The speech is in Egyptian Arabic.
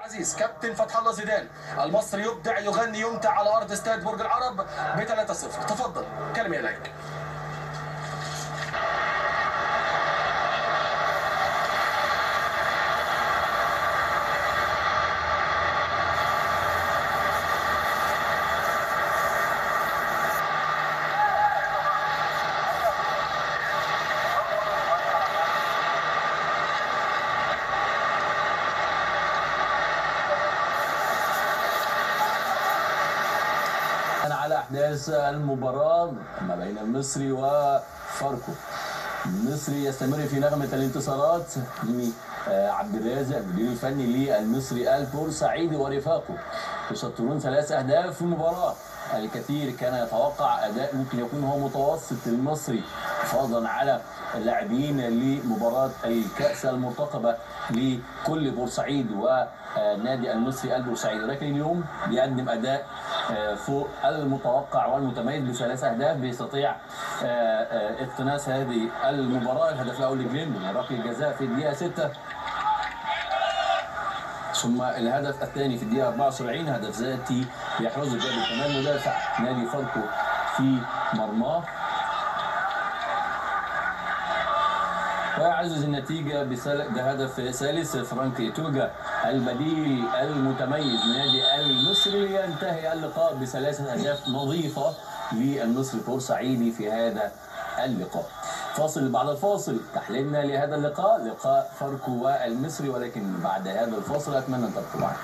العزيز كابتن فتح الله زيدان، المصري يبدع يغني يمتع على ارض استاد برج العرب ب 3-0. تفضل كلمة اليك. على أحداث المباراة ما بين المصري وفاركو. المصري يستمر في نغمة الانتصارات. عبد الرازق المدير الفني للمصري البورسعيدي ورفاقه يسطرون 3 أهداف في المباراة. الكثير كان يتوقع أداء ممكن يكون هو متوسط للمصري حفاظا على اللاعبين لمباراة الكأس المرتقبة لكل بورسعيد ونادي المصري البورسعيدي، ولكن اليوم بيقدم أداء فوق المتوقع والمتميز ب3 أهداف، بيستطيع اقتناص هذه المباراة. الهدف الأول لجريندو من ركلة جزاء في الدقيقة 6، ثم الهدف الثاني في الدقيقة 74، هدف ذاتي يحرزه جابر كمال مدافع نادي فاركو في مرماه، ويعزز النتيجة بهدف ثالث فرانك إيتوجا البديل المتميز لنادي المصري، لينتهي اللقاء ب3 أهداف نظيفة للمصري بورسعيدي في هذا اللقاء. فاصل بعد الفاصل تحليلنا لهذا اللقاء، لقاء فاركو والمصري، ولكن بعد هذا الفاصل أتمنى أن تبقوا معنا.